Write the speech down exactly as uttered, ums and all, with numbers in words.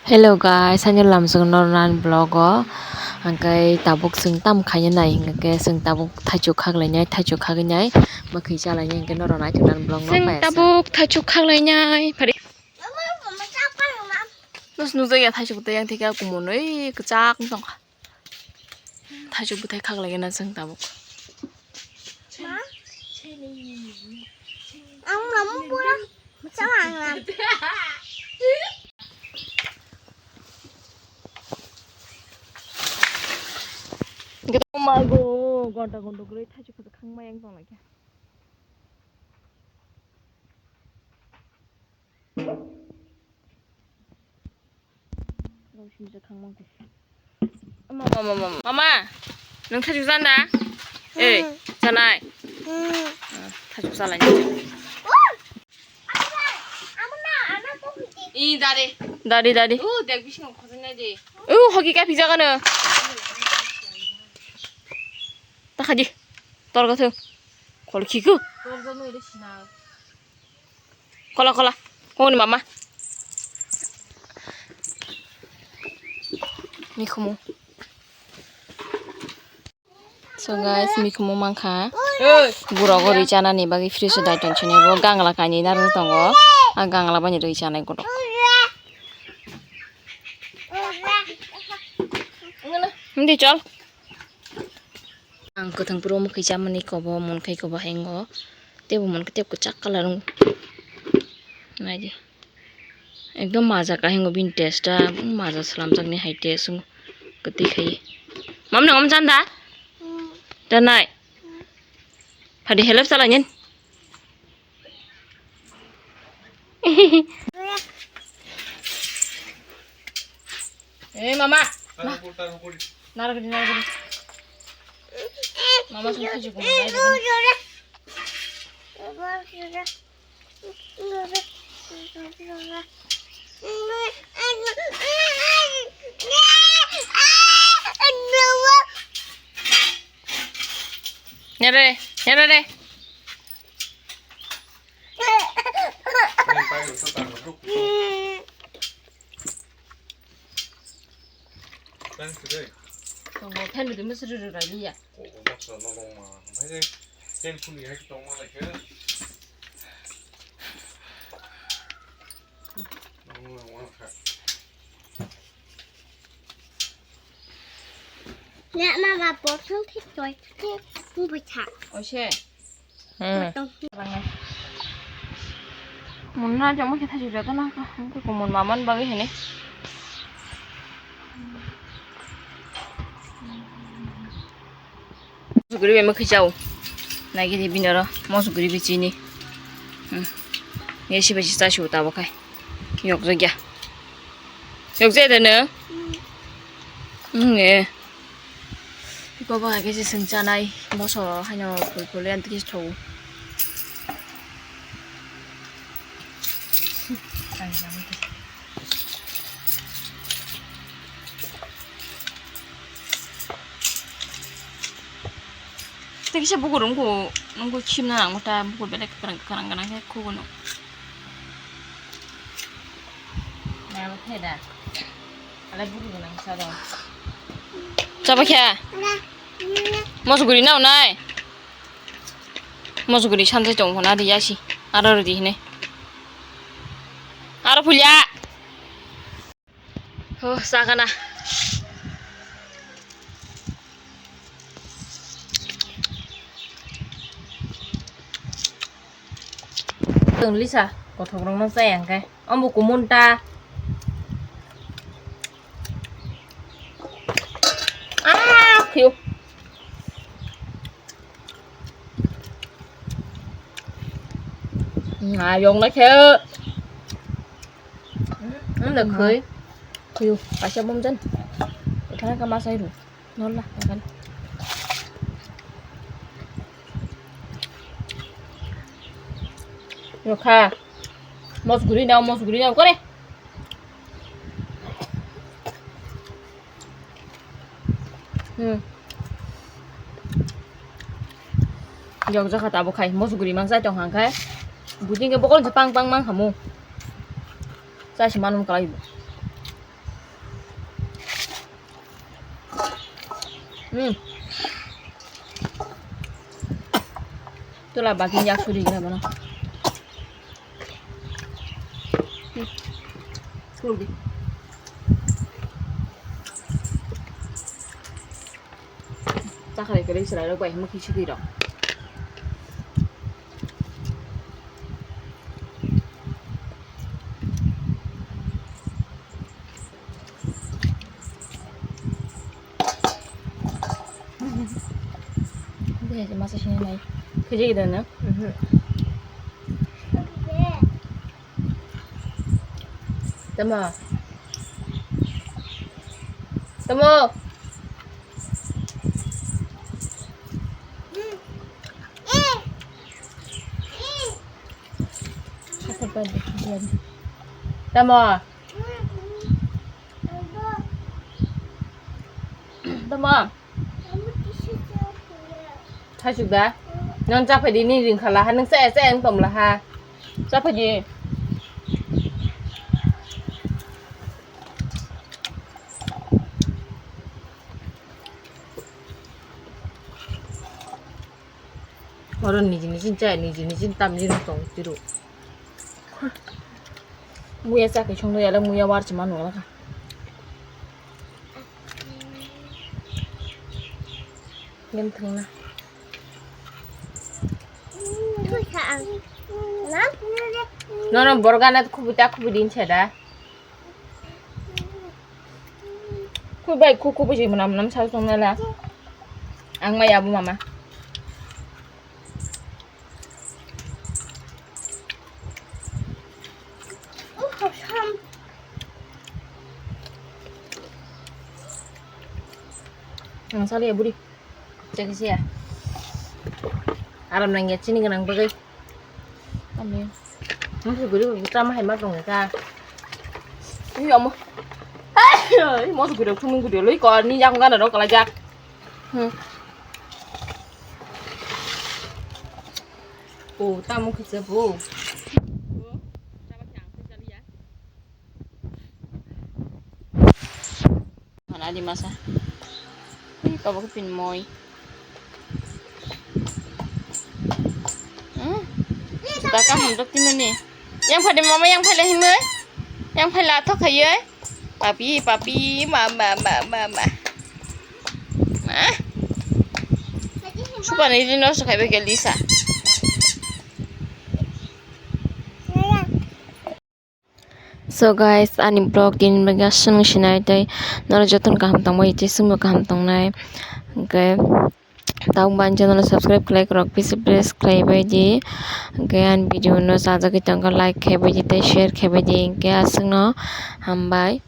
Hello guys, ani lamsong nornan vlog o hingke tabuk chwng tam khaina nai hingke chwng tabuk thaichuk khaklainai, thaichuk khagwinai mwkhwi chalainai hingke norok naithoknan vlog no. Chwng tabuk thaichuk khaklainai phari. Nos nujak ya thaichuk tei yang thika kumun oi kwchak wng tongkha. Thaichuk bwthai khaklaigena chwng tabuk. Ma? Ang namu pura. Chama ang nam. Mago, gonta gonta guri thaichuk khangma yang tonglaikha. Mama, mama, mama, mama, nwng thaichuk jana? Eh, janai. Ah, thaichuk jalai. I dadi. Dadi, dadi. U dek bisingo khojai nai di. U hoki ka pijak ano. Takhadi. Torgo thung. Khol khiku. Kola, kola. Honi mama. Mikhumu. So guys, mikhumu mankha. Borok o rwi chanani bagwi fresh o daiton sini bo gangla kainwi narwk tongo. A gangla bani rwi chanai kotor. Hindi chol. Ang kwthang puro mwkhwi chamani kobo, mon khai kobo haingo. Tebo mon khe tebo kwchak colour wngo. Naidi. Ekdom maja ka haingo bini taste ta, maja swlamjakni hai taste wngo. Kwtwi khai. Mam nang om chanda? Da nai. Phadi help chala nyen. Eh, mama. Naragri, naragri. Mama sung khaji ko. Nere, nere re. Tongo, fan rwdi, mwswrwrwrwliya. Nya mama botol thik toi thik bwsa. Oise. Hmm. Tong. Mun na jamo khe thajik jata na ka, hingke kumun maman bagwi hini. Suguri bai mwkhwi chao. Naigidi binaro mo suguri bichini. Hmm. Ye sibai si chasibo tabo khai. Yokjagya. Yokjaya de no? Hmm, eh. Iko ba hai khe se chwng chanai. Moso haino phul phul ya, tei khe se thogo. Tei kisa bukur wngkho, wngkho khimna nangma ta, bukur belai kwkrang kwkrang gwnang khe khugo no. Chaba khe? Mosguri nao nai? Mosguri sanjai tong phano adi yasi. Aro rwdi hinui. Aro phulya. Ho, sagana. Tong lisa, kothok rok no chaya hwnkhe. Ombo kumun ta. Ah, phiyo. Nga yong na khe. Ang da khoi. Khoi. Kaisa bom jan. Ikhana ka masai ru. Nolla, ikhana. Yo kha. Mos guri nao, mos guri nao kore. Hmm. Yokjak kha tabuk khai, mosguri mang chai tong kha khai. Buting khe bokol se pang pang mang khamu. Chai se manum kalai bo. Hmm. Tula bagin yak suri gina bono. Hmm. Suri. Chakrai kwrwi chwrairok bai himwi khe sitwi rok. Masa sini nai. Khuji gida na? Mhm. Tamo. Tamo. Tamo. Tamo. Thaisuk da? Nang chaphai di, ni ring khala ha, nang cha cha ang tom la ha. Chaphai di. Oro niji niji cha, niji niji tam ni tong tiru. Muya cha ke chong ya la, muya war chima no la. Ngem thangna. Nono borgana khubui ta khubui din cheda. Khubui bai khu khubui si mwnam mwnam sa song nala. Ang mai abu mama. Ang sali ya buri. Cek sia. Aram nang ya chini ganang bagai. Amin. Musu guri chama hai ma tong ka. Ini amo. Hai, musu guri chumung guri loi ko ni yang gana ro kala jak. Hmm. Oh, tamo khisa bo. Mana di masa. Ih, kabo khe pin moi. Hmm? Suta ka hum dok timani. Yang phai de mama, yang phai le himoi. Yang phai la thok khaiye. Papi, papi, mama, mama, mama. Ma. Supa ni dino sukhai be gelisa. So guys, ani vlog din bagwi aswk sinai tei norok jotono kaham tongbai tei chwngno kaham tongnai. Hwnkhe tabuk bo ani channel o subscribe khlai kwrwk, please press khlai bai di. Hwnkhe ani video no sajagwi tongkha, like khai bai di tei share khai bai di. Hwnkhe aswkno hambai.